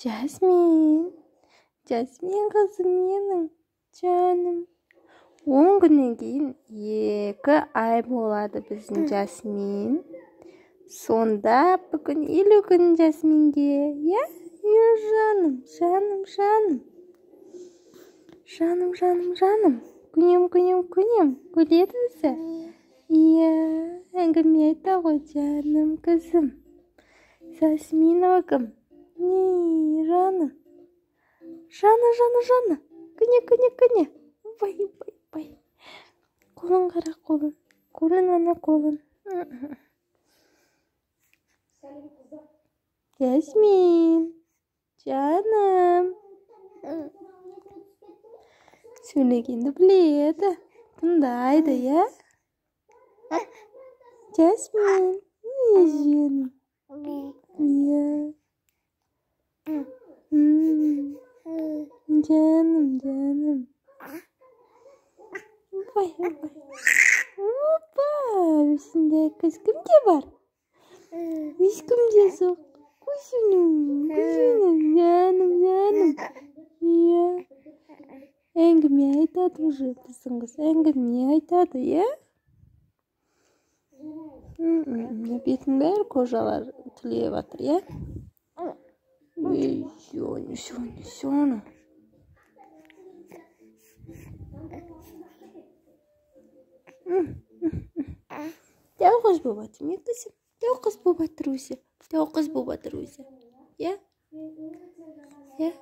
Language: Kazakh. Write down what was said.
Жасмин, Жасмин қызым менің, жаным. 10 күннен кейін 2 ай болады біздің Жасмин. Сонда бүгін 50 күн Жасминге, иә? Е, жаным, жаным, жаным. Жаным, жаным, жаным. Күнем, күнем, күнем. Күледі өзі. Иә, әңгіме айта ғой, жаным қызым. Жасминова кім? Не, жаным. Жаны, жаны, жаны. Күне, күне, күне. Бай, бай, бай. Қолын қара, қолын. Қолын, ана қолын. Жасмин. Жаным. Сөйлегенді біледі. Тыңдайды, иә? Жасмин. Ой, жаным. Иә. Жаным, жаным. Ой, ой. Опа, осындай көз кімде бар? Ешкімде жоқ. Көзінің, көзінің, жаным, жаным. Иә. Әңгіме айтады уже біздің қыз. Әңгіме айтады, иә? Бетінің бәрі кожалар түлеп жатыр, иә? Ей, соны, соны, соны. Дәу қыз болып жатыр ме қызым? Дәу қыз болып жатыр өзі. Дәу қыз болып жатыр өзі. Иә? Иә?